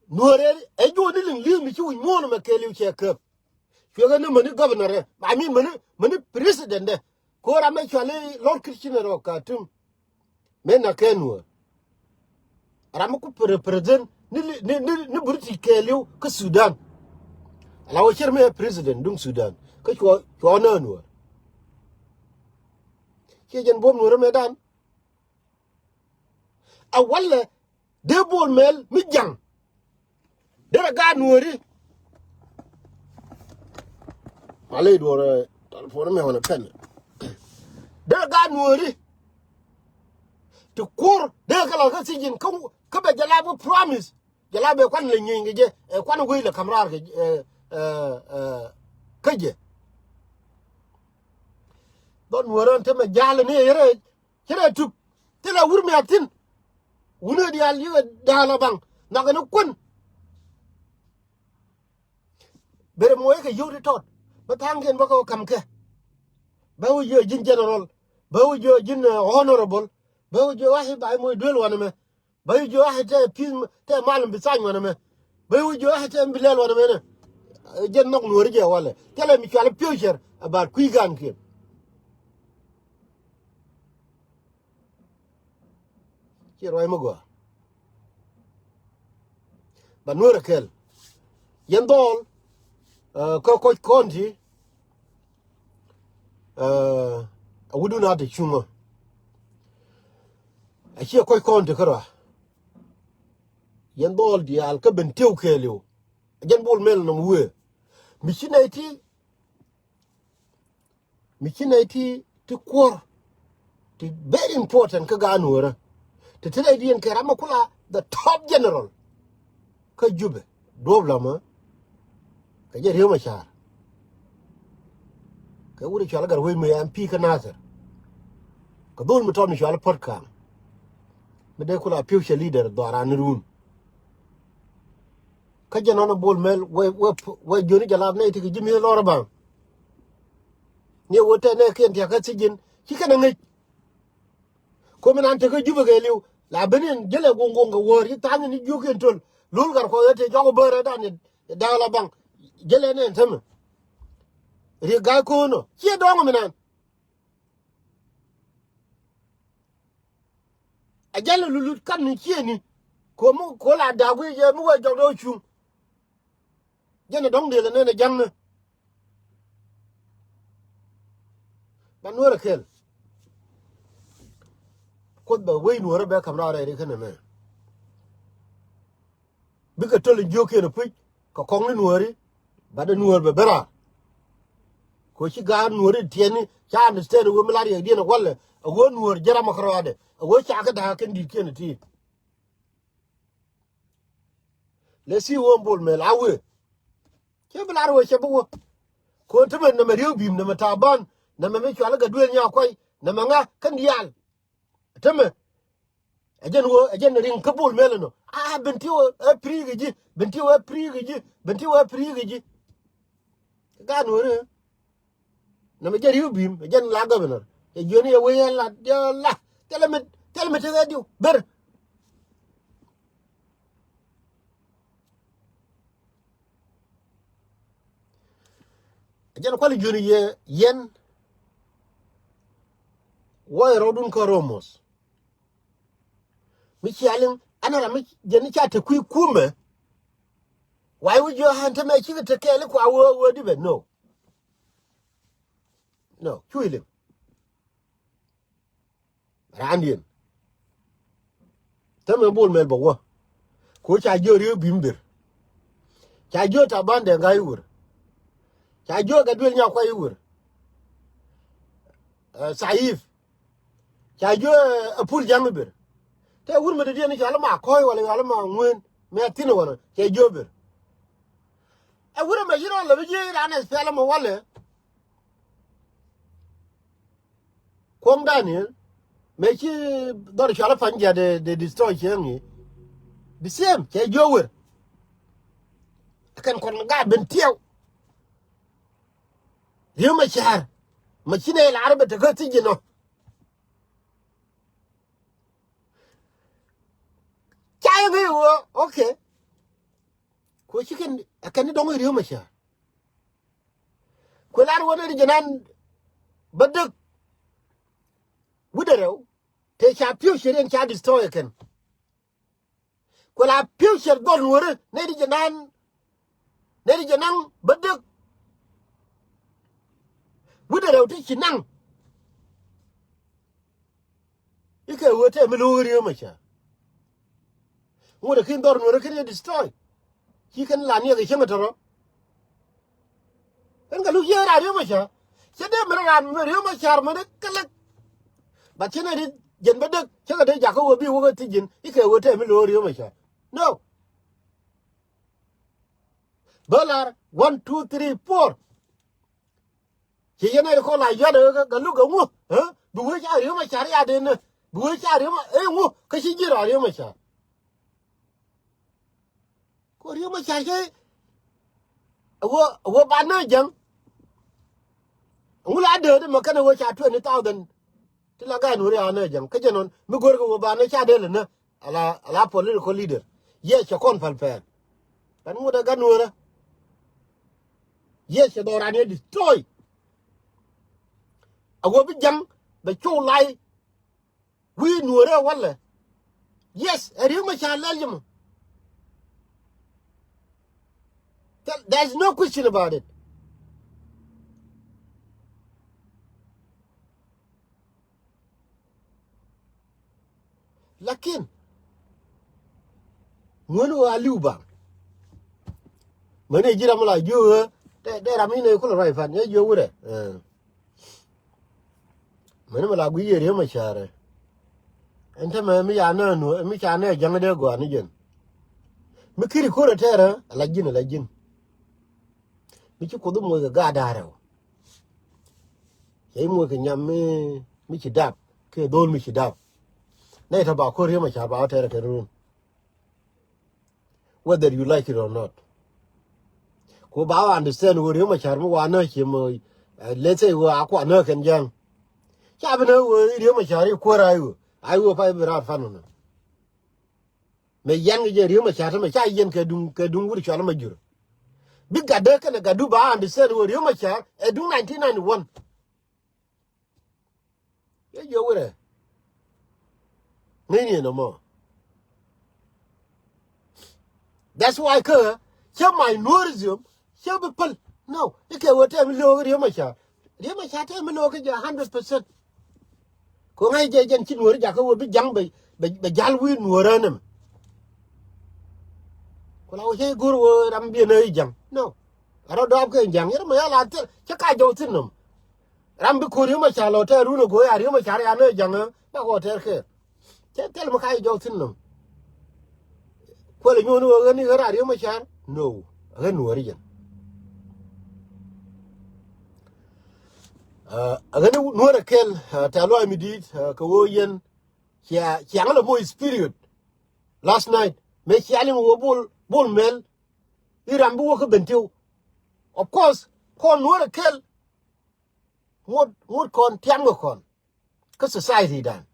Nuɔrɛ ɛ juɔni liŋ li̱i̱ŋ mi ci wi̱c muɔ̱ɔ̱n mɛ kɛɛliw cɛ käp. Cuɛ kɛ ni mäni governor ɛ I mean mäni mäni president ɛ. Ko ram mɛ cuali Lord Kitchener ɔ Khartoum. Mëë na kɛ nuɔr. Ram mɛ ku represent ni ni ni ni British kɛɛliw kä Sudan. Ala wä cir mɛ president duŋ Sudan kä cuɔ cuɔ nä nuɔr. Ciɛ jɛn buɔm nuɔr mɛ dan. A walɛ dee Bol Mel mi jaŋ. Derɛ gaat nuɔri. Malɛ duɔrɛ telephone mɛ wanɛ pɛn. Derɛ gaat nuɔri. Ti kuɔr derɛ kɛ la kä sijin kä bɛ jɛ la bä promise. Jɛ la bɛ kuan lɛ nyieeny kɛ jɛ ɛ kuan wec lɛ kam raar kɛ ɛ ɛ kä jɛ. Dhɔn nuɔrä te mɛ ja̱a̱l ni yɛrɛ. Ci rɛ tuk thilɛ wur miath thi̱n. Wuni diaal yikɛ da̱a̱l ɔ baŋ nhɔakɛ ni kuän. Ber mɔ ikɛ yio̱w ti tɔt bä tha̱a̱ŋkiɛn bä kɛ wä ka̱m kɛ. Bä wä jiö ji̱n general bä wä jiö ji̱n honorable bä wä jiö wa̱hi ba i̱ moc duel wanɛ mɛ. Bä jiö wa̱hi tɛ pi̱th tɛ mal in bi thany wanɛ mɛ. Bä wi̱c jiɔ a tɛm bi lɛl wanɛ mɛnɛ. Jɛn nhɔk nuɔri jɛ walɛ. Thilɛ mi cual future about kui̱ gan kiɛn. Ciɛ ruac mi gɔaa. Ba nuɔrɛ kɛl. Yɛn dhɔl, kä Koch County, a wudun a te cuŋä. A ciɛ Koch County kärɔa. Yɛn dhɔl diaal kä Bentiu kɛɛliw. A jɛn Bol Mel nɔm wee. Mi ci nɛy ti, mi ci nɛy ti, ti kuɔr, ti very important kä gaat nuɔrä. Ti ti nɛy ti yɛn kɛ ram a kula the top general. Kä Jubɛ, duɔp lamä. Kɛ jɛ Riek Machar. Kɛ wut cual Gatwec mi M P kä Nasir. Kɛ dhol mi tɔt mi cual Puot Kaŋ. Mi dee kula future leader dhɔaran ni run. Kä jɛ nɔn a Bol Mel wee, wee, wee jiöni jɛ lap nɛy ti kɛ ji̱ mi̱th lɔr a baŋ. Ni wee tɛn nɛ kiɛn tiakä thi̱ji̱n ci kɛn a ŋäc. Komi nan tekä Jubɛ kɛɛliw la ben in jälɛ guŋ guŋ kɛ wäär ci tha̱a̱ŋ in jiökiɛn töl. Lul Gatkuɔth ɛ te jɔk bärɛ dan in da̱a̱k la baŋ. Jälɛ nɛn tämɛ. Riek Gai Ko̱o̱n ɔ ciɛ dɔ̱ŋ mi nan. A jälɛ lulut kan ni ciëni. Ko̱o̱m ko̱ la da̱a̱k wi̱i̱ jɛ mi wee jɔk dee cuŋ. Jɛn ɛ dɔ̱ŋ dëël ɛ nɛn ɛ ja̱ŋnä. Ba nuɔrɛ kɛl. Kuoth bɛ wec nuɔrä bɛ ka̱m raar rɛy ri känɛ mɛ. Bikɛ töl in jiökiɛn ɛ puc kɛ kɔŋni nuɔri. Bat ɛ nuɔr bɛ ben raar. Kɛ ci gaat nuɔri tiɛni ca understand ɛ wee mi la riɛkdiɛn ɛ walɛ. Ɛ wee nuɔr jɛ ram ɛ kärɔadɛ ɛ wee ca kɛ da̱a̱k kɛn di̱i̱tkiɛn ɛ ti. Lɛ si wä Bol Mel a wee. Cɛ bi lar wee cɛ bi wä. Ko̱n tämɛ nɛmɛ Riek Bim, nɛmɛ Taban, nɛmɛ mi cual i̱ Gatduel Nyakuay, nɛmɛ ŋa kän diaal. Tämɛ. Ɛ jɛn wä, ɛ jɛn riŋ kä Bol Mel inɔ. A Bentiu ɛ piri kɛ ji̱, Bentiu ɛ piri kɛ ji̱, Bentiu ɛ piri kɛ ji̱. Gaat nuɔri. Nɛmɛ jɛ Riek Bim, jɛn la governor. Cɛ jiöni yɛ wee yɛ la, yɛ la. Thilɛ mi, thilɛ mi tekɛ diw. Ber. Jɛn kuali jiöni yɛ yɛn. Wä yɛ rɔɔdun kä Romos. Mi cia liŋ, ɛn ram mi jɛn i̱ ca te kui̱ kumɛ. Why would you hand to me cikɛ te kɛɛli kua wee wee di bɛ? No. No, cu iliŋ. Raandiɛn. Tämɛ Bol Mel bɛ wä. Ko ca jiö Riek Bim ber. Ca jiö Taban Deng Gai i̱ wer. Ca jiö Gatduel Nyakuay i̱ wer. Ɛ, Saif. Ca jiö, ɛ, Apul Jaŋ i̱ ber. Te wur mi dee diɛn i̱ ca lä ma kɔ̱ɔ̱c walɛ ca lä ma ŋueen. Mi a thi̱n ɛ wanɛ. Ca jiö ber. Ɛ wur ɛmɛ ci rɔ lɛ bi jiɛ i̱ raan ɛ thɛl ɛmɛ walɛ. Kuɔŋ Daniel, mëë ci dhɔr cual i̱ Panyjiath de, de destroy cieŋ i̱. The same, cɛ jiök wer. Kɛn kɔn gaat Bentiu. Riek Machar. Ma ci nɛ lar bɛ tekä thi̱c inɔ. Ca yɛ ŋäc ɣöö, okay. Ku ci kɛn, ɛ kɛn ni dɔ̱ŋ i̱ Riek Machar. Kuɛ lar wä nɛy ti jɛ nan bä däk. Wi̱cdɛ rɛw. Te ca future in ca destroy kɛn. Kuɛ la future dhɔl nuɔ̱ri nɛy ti jɛ nan. Nɛy ti jɛ nan bä däk. Wi̱cdɛ rɛw ti ci naŋ. Ikɛ wee tɛm mi lo̱o̱k Riek Machar. Ŋot ɛ kin dhɔr nuɔ̱rä kin yɛ destroy. Ci kɛn la niɛk ɛ cäŋ ɛ tɔrɔ. Kɛn kɛ luk yiëë raan Riek Machar. Cä dee mi raan mi Riek Machar mi ni kɛ lek. Bat cä nɛ ri jɛn bä dek cä kɛ dee jakä wee bi wä kä thi̱c ji̱n ikɛ wee tɛm mi lo̱o̱k Riek Machar. No. Bä lar one, two, three, four. Ci yɛn ɛ kɔn la yɔt ɛ kɛ luk kɛ ŋu. Bi wee ca Riek Machar ya den nɛ. Bi wee ca Riek Machar ɛ ŋu kä ci ji̱ rɔ Riek Machar. Ko Riek Machar cɛ ɛ wä, ɛ wä ba nɛ jäŋ. Ŋu la dee di mɛ kɛn ɛ wä ca twenty thousand. Ti la ga̱a̱n wuri anɛ jɛn kä jɛ nɔn mi go̱r kɛ wä ba nɛ ca dee lɛ nä. Ala, ala political leader. Yɛ cɛ kɔn pal pɛɛl. Kan ŋot ɛ gat nuɔrä. Yes, cɛ dhɔran yɛ destroy. A wä bi jaŋ bɛ cow lay. Wi̱i̱ nuɔrä walɛ. Yes, ɛ Riek Machar lɛl jɛ mɔ. There is no question about it. Lakin ŋuän ɣöö a li̱w baŋ. Mäni ji̱ ram la jiök ɣöö dee, dee ram inɛ kulɛ ruac pan yɛ jiök wurɛ. Mäni mi la gui̱c yɛ Riek Machar. Ɛn tämɛ mi ca nɛ nuɔ̱ɔ̱r mi ca nɛ ja̱ŋ dee gɔaa ni jɛn. Mi kiri ko̱rɛ tɛɛrä ala ji̱n ala ji̱n. Mi ci Kuoth moc kɛ gaat da̱a̱r rɛw. Cɛ i̱ moc kɛ nyam mi, mi ci dap kiɛ dho̱o̱l mi ci dap. Nɛy tɔ ba ko̱r Riek Machar ba wä tɛɛrɛ kɛ run. Whether you like it or not. Ku ba wä understand wä Riek Machar mi wa nä ci mɔ, let's say wä a kua nä kɛn ja̱ŋ. Ca bi nä wä Riek Machar i̱ kuäär a i̱ wä a i̱ wä pa i̱ bi raar fan wä nä. Mɛ yɛn kɛ jɛ Riek Machar tämɛ ca yɛn kɛ duŋ, kɛ duŋ wut cual ma jur. Bi gatdä kɛnɛ gatdu ba understand wä Riek Machar ɛ duŋ nineteen ninety-one. Yɛ jiɔ wurɛ. Ŋäcni ɛn ɛmɔ. That's why kä cä my Nuerism cä bi päl. No, ikɛ wä tɛm lo̱o̱k Riek Machar. Riek Machar tɛm lo̱o̱k kä jɛ hundred percent. Kɛ ŋa̱c jɛ jɛn ci Nuɔ̱ɔ̱ri jakä wä bi ja̱ŋ bɛ, bɛ, bɛ ja̱l wi̱i̱ Nuɔ̱ɔ̱rä nɛmɛ. Ku la wä cä i̱ go̱r wä ram biɛn ɛ i̱ ja̱ŋ. No. A rɔ dɔɔp kɛ ja̱ŋ yɛn mɛ yal a thil cä ka jɔw thi̱n nɔm. Ram bi ko̱r Riek Machar lɔ tɛɛr run a go̱o̱r a Riek Machar ya nɛ ja̱ŋ ɛ bak wä tɛɛr kɛɛr. Cɛ thil mi ka jɔw thi̱n nɔm. Kuɛl nyuɔ̱n wä ɣän i̱ ɣän a Riek Machar. No. Ɣän Nuɔ̱ɔ̱ri jɛn. Ɛ ɣän Nuɔ̱ɔ̱r ɛ kɛl tɛ̈th lɔaac mi di̱i̱t kɛ ɣöö yɛn cia, cia ŋä lɛ moc spirit last night. Mëë cia liŋ wä Bol, Bol Mel i̱ ram bi wä kä Bentiu. Of course kɔn Nuɔ̱ɔ̱r ɛ kɛl ŋot, ŋot kɔn tiam kɛ kɔn kä society dan.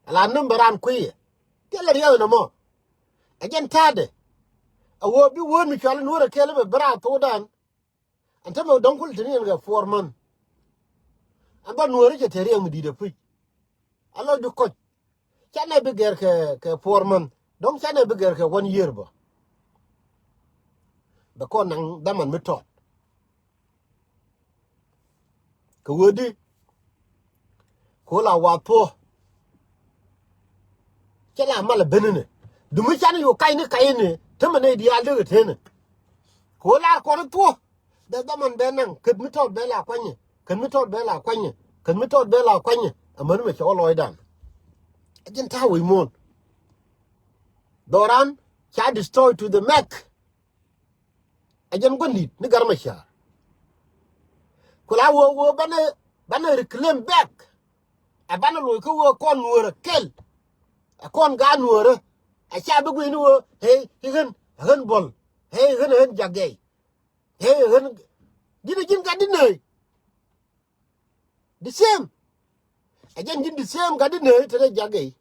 Ala number ran kui̱ yɛ thilɛ riɛk ɛn ɛmɔ. Ɛ jɛn ta̱a̱dɛ a wä bi wä mi cual Nuɔ̱ɔ̱r ɛ kɛl i̱ bɛ bi raar thokdan. Ɛn tämɛ dɔ̱ŋ kul te ni ɛn kɛ four month. Ɛn bä Nuɔ̱ɔ̱ri cɛ te riɛŋ mi di̱i̱t ɛ puc. A lɔcdu kɔc. Canɛ bi gɛr kɛ, kɛ four month. Dɔ̱ŋ canɛ bi gɛr kɛ one year bä. Bɛ kɔn naŋ dhaman mi tɔt. Kɛ wee di. Kɛ wee la wa thuɔ. Cɛ la mal a ben inɛ. Dumi can yuk kac ni kac inɛ. Tämɛ nɛy diaal dee kɛ tenɛ. Kɛ wee lar kɔn thuɔ. Bɛ dhaman bɛ naŋ kät mi tɔt bɛ la kuanyɛ, kät mi tɔt bɛ la kuanyɛ, kät mi tɔt bɛ la kuanyɛ. Amäni mɛ cɛ wä lɔcdan. A jɛn ta̱a̱ wec muɔ̱ɔ̱n. Dhɔran ca destroy to the max. A jɛn gua̱n di̱t ni Gat Macar. Ku la wee wee banɛ, banɛ reclaim back. A banɛ loc kä wee kɔn Nuɔ̱ɔ̱rä kɛl. A kɔn gaat Nuɔ̱ɔ̱rä. A ca bi gui̱ni wee hey i̱ ɣän, a ɣän buɔl. Hey i̱ ɣän, a ɣän jak gɛy. Hey, ɣän ji̱n, ji̱n gat di nööy. The same. A jɛn ji̱n the same gat di nööy te rɛy jak gɛy.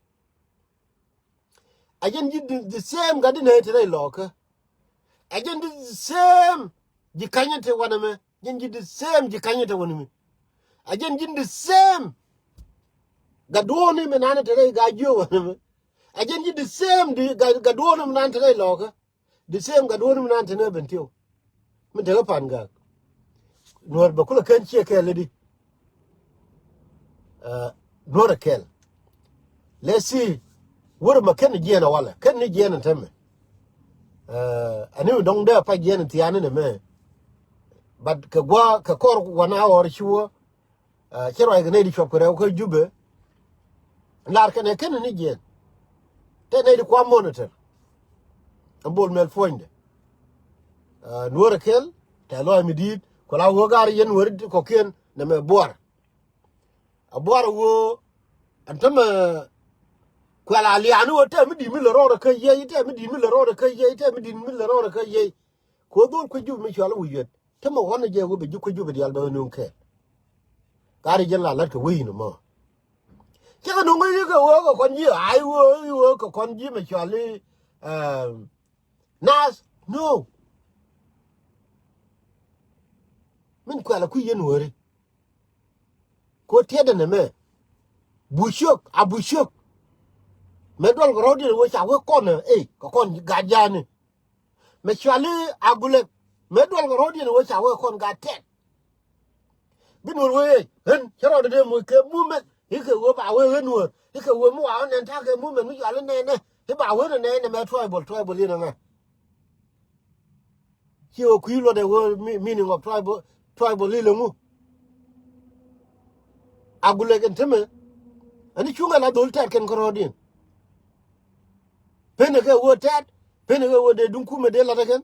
A jɛn ji̱n the, the same gat di nööy te rɛy lɔɔkä. A jɛn ji̱n the same ji̱ kanyä te wanɛ mɛ. Jɛn ji̱n the same ji̱ kanyä te wanɛ mɛ. A jɛn ji̱n the same gat duɔ̱ɔ̱ni mi nanɛ te rɛy gaa jiö wanɛ mɛ. A jɛn ji̱n the same di gat, gat duɔ̱ɔ̱ni mi nanɛ te rɛy lɔɔkä. The same gat duɔ̱ɔ̱r mi nan te ni Bentiu. Min te kä Pangak. Nuɔ̱ɔ̱r bɛ kulɛ ken ciɛ kɛɛl i̱di. Ɛ, Nuɔ̱ɔ̱r ɛ kɛɛl. Let's see. Wur mɛ ken jiɛn a walɛ. Ken ni jiɛn a tämɛ. Ɛ, ani mi dɔ̱ŋ dee a pac jiɛn a thiaani ni mɛ. But kɛ gua̱a̱ kɛ kɔr wanɛ a ɣɔr cuɔ. Ɛ, cɛ ruac kɛ nɛy di cuɔp kɛ rɛw kä Jubɛ. Lar kɛnɛ kɛn ni jiɛn. Tɛ nɛy di kua monitor. Ɛn Bol Mel puɔ̱nydɛ. Ɛ, Nuɔ̱ɔ̱r ɛ kɛl tɛ lɔac mi di̱i̱t. Ku la wee gar yɛn Nuɔ̱ɔ̱r kɔ̱kiɛn nɛmɛ Buar. A Buar wee ɛn tämɛ kuɛl a liaani wee tɛ mi di̱i̱t mi lɛ rɔɔdɛ kä yey, tɛ mi di̱i̱t mi lɛ rɔɔdɛ kä yey, tɛ mi di̱i̱t mi lɛ rɔɔdɛ kä yey. Ku dhol kui̱ Jubɛ mi cual wi̱i̱ yet. Te mɛ ɣɔn a jɛ wä bɛ ji̱ kui̱ Jubɛ diaal bɛ ɣä nööŋ kɛɛl. Ka ri jɛn la lat kɛ wec in mɔ. Cɛ kɛ nööŋ i̱ kɛ wee kɛ kɔn ji̱, a i̱ wee, i̱ wee kɛ kɔn ji̱ mɛ cuali, ɛm, naath. No. Kuɛl a kui̱ yɛn wääri. Ko tiɛtdɛ nɛ mɛ. Buciök a buciök. Mɛ duɔl kɛ rɔ̱diɛn wee ca wee kɔn ɛ ey kɛ kɔn gat ja̱a̱ni. Mɛ cuali a gulek. Mɛ duɔl kɛ rɔ̱diɛn wee ca wee kɔn gat tɛt. Bi nuɔr wee ey ɣän cä rɔɔdɛ dee moc kɛ mumɛn i̱ kɛ wee ba wee ɣän nuɔr i̱ kɛ wee mi wa ɣän nɛn ta̱a̱ kɛ mumɛn mi cuali nɛɛnɛ i̱ ba wee nɛ nɛɛnɛ mɛ tribal tribal yɛn ɛ ŋa. Ci ɣä kui̱ luɔtdɛ ɣöö mi- meaning of tribal, tribal ilɛ ŋu. A gulɛ kɛn temɛ. Ani cuŋ ala dhol tɛt kɛn kärɔɔdiɛn. Penɛ kɛ ɣöö tɛt penɛ kɛ ɣöö dee duŋ kumɛ dee latdɛ kɛn.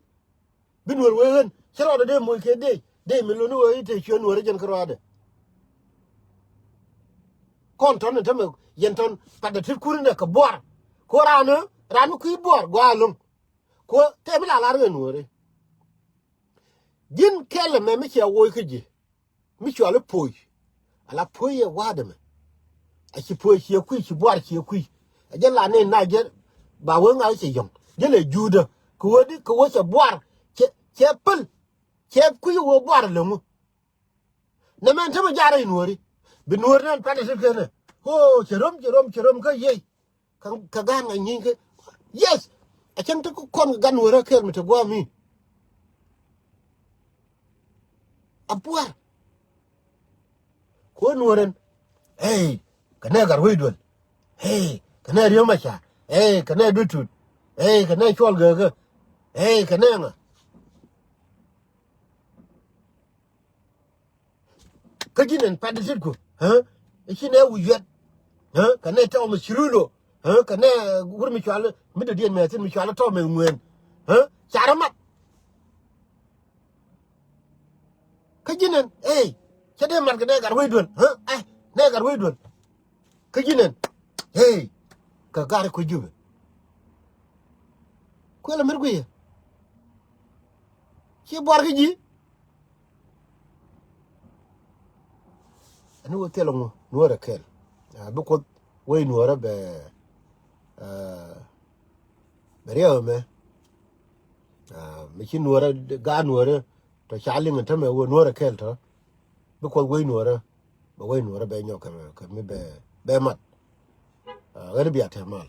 Bi nuɔr wee ɣän cä rɔɔdɛ dee moc kɛ dee dee mi luni ɣöö i̱ te cuɛ nuɔr jɛn kärɔɔdɛ. Kɔn tɔn in temɛ yɛn tɔn patdɛ tit kurinɛ kɛ buar. Ko raan ran mi kui̱ buar gɔaa loŋ. Kuɔ tɛm mi la lar ɣän wääri. Ji̱n kɛl ɛmɛ mi cia woc kä ji̱ mi cuali poc. Ala poc yɛ wa̱a̱t ɛmɛ. A ci poc ciɛ kui̱ ci buar ciɛ kui̱. A jɛ la nɛn na jɛ ba wee ŋa̱c cɛ yɔ̱ŋ jɛ lɛ juudä. Kɛ wee di kɛ wee cɛ buar cɛ cɛ päl. Cɛ kui̱ wee buar lɛ ŋu. Nɛ mɛn te mi ja̱rä in wääri bi nuɔ̱ɔ̱ri nɛn pɛn i̱ ti kɛnɛ. Hoo cɛ röm cɛ röm cɛ röm kä yiey. Kä kä ga̱a̱n ŋa̱c nyieeny kä. Yes. A cäŋ te kɔn kɛ gan nuɔ̱ɔ̱rä kɛɛl mi te gua̱a̱ mi. A buar. Kuɔ̱n nuɔ̱ɔ̱rän. Ey kɛ nɛ gat wec duel. Ey kɛ nɛ riöm a ca. Ey kɛ nɛ duet tut. Ey kɛ nɛ cuɔl gɛɛkä. Ey kɛ nɛ ŋa. Kä ji̱n ɛn pat di̱t ku. Kä ci nɛ wi̱i̱ yuɛt. Kä nɛ tɔw mɛ cirulo. Kä nɛ wur mi cual mi dɔ̱diɛn mɛ thin mi cual tɔw mɛ ŋuɛn. Kä carä mat. Kä ji̱n ɛn ey cä dee mat kɛ nɛ gat wec duel. Ɛ nɛ gat wec duel. Kä ji̱n ɛn ey kɛ gat kuec jupɛ. Kuël amit guiyɛ. Ci buar kä ji̱. Ani wä thil ŋu nuɔrɛ kɛl. Bi kuoth wei nuɔrɛ bɛ bɛ riɛw ɛmɛ. Mi ci nuɔrɛ gaa nuɔrɛ tɔ ca liŋ ɛn tämɛ wä nuɔrɛ kɛl tɔ. Bi kuɔth wei nuɔrɛ bɛ wei nuɔrɛ bɛ nyɔk kɛ mi bɛ bɛ mat. Ɣän bia tɛ mal.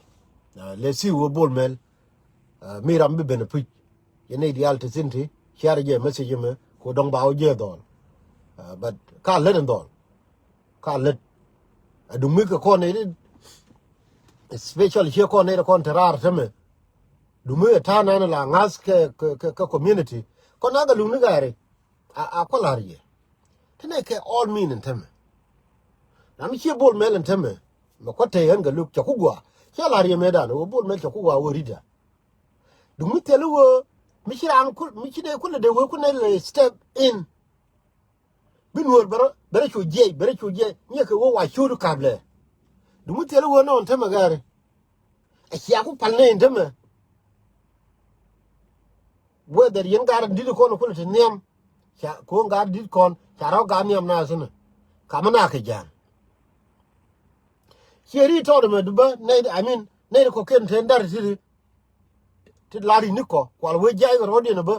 Lɛ si wä bol mɛl. Mi ram bi ben a puc. Yɛn nɛy diaal te thin ti ciar jɛ message mɛ ko dɔŋ ba wä jɛ dhɔl. But ka lät in dhɔl ka lät. A duŋ mi kɛ kɔn nɛy di special ciɛ kɔn nɛy di kɔn te raar te mɛ. Duŋ mi kɛ ta̱a̱ nan la ŋa̱th kɛ kɛ kɛ community kɔn a kɛ luŋ ni gari. A kuɔ la̱r yɛ te nɛ kɛ all mean in te mɛ. Ram mi ciɛ bol mɛl in te mɛ mɛ kuɔ te ɣän kɛ luk cɛ ku gua cɛ la̱r yɛ mɛ dan wä bol mɛl cɛ ku gua wä rida. Duŋ mi thil i̱ ɣöö mi ci raan mi ci dee kulɛ dee wee kunɛ lɛ step in. Bi nuɔ̱ɔ̱r bɛ rɔ bɛ rɔ cu jiɛc bɛ rɔ cu jiɛc nyɛ kɛ ɣöö wa ciöt i̱ kap lɛ. Duŋ mi thil i̱ ɣöö nɔɔn tämɛ gɛɛri. A cia ku pal nɛy in tämɛ. Whether yɛn gaat in di̱t kɔn kulɛ te nhiam. Ca ko̱o̱ŋ gaat di̱t kɔn ca rɔ gaat nhiam na thi̱n. Kamä na kɛ ja̱a̱n. Ciɛ ri tɔɔt ɛmɛ dubä nɛy I mean nɛy kɔ̱kiɛn te in da̱r ti̱ti̱. Ti la ri̱c ni kɔ kual wee jiac kɛ rɔ̱diɛn ɛ bä.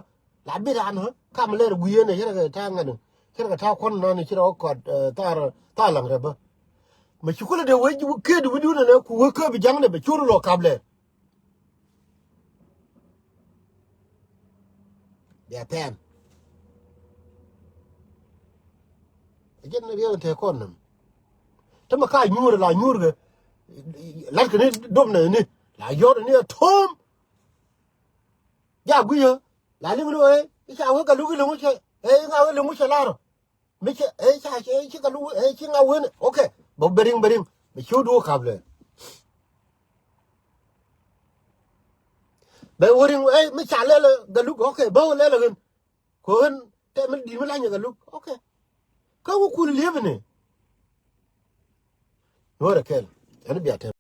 La bi raan ɣä kam lɛr gui̱i̱n ɛ cɛ rɛ kɛ ta̱a̱ ŋa̱n ɛ cɛ rɛ kɛ ta̱a̱ kuɔn nɔn ɛ ci rɛ wä kɔt thaar thaar laŋ rɛ bä. Mɛ ci kulɛ dee wee kiet wi̱dun ɛnɛ ku wee kä bi ja̱ŋ dɛ bɛ cor lɔ kap lɛr. Bia pɛn. Ɛ jɛn riɛk in te kɔn nɛm. Te mɛ ka nyuur la nyuur kɛ. Lat kɛ ni dom nɛ ni la yɔt ni ɛ to̱o̱m. Ja gui̱cä la liŋ ni ɣöö i̱ ca wee ka luk i̱ liŋ wä cɛ ɛ i̱ ŋa wee liŋ wä cɛ lar ɔ. Mi cɛ ɛ ca cɛ ci ka luk ɛ ci ŋa wen. Ok. Bä bɛ riŋ bɛ riŋ bɛ ciw duɔ kap lɛ. Bɛ wä riŋ ɛ mi ca lɛl ɛ ka luk. Ok. Bä wä lɛl ɛ ɣän. Kɛ ɣän tɛ mi di̱t mi lany ɛ ka luk. Ok. Kä wä kul liep ni. Nuɔrɛ kɛl ɛn bia tɛm.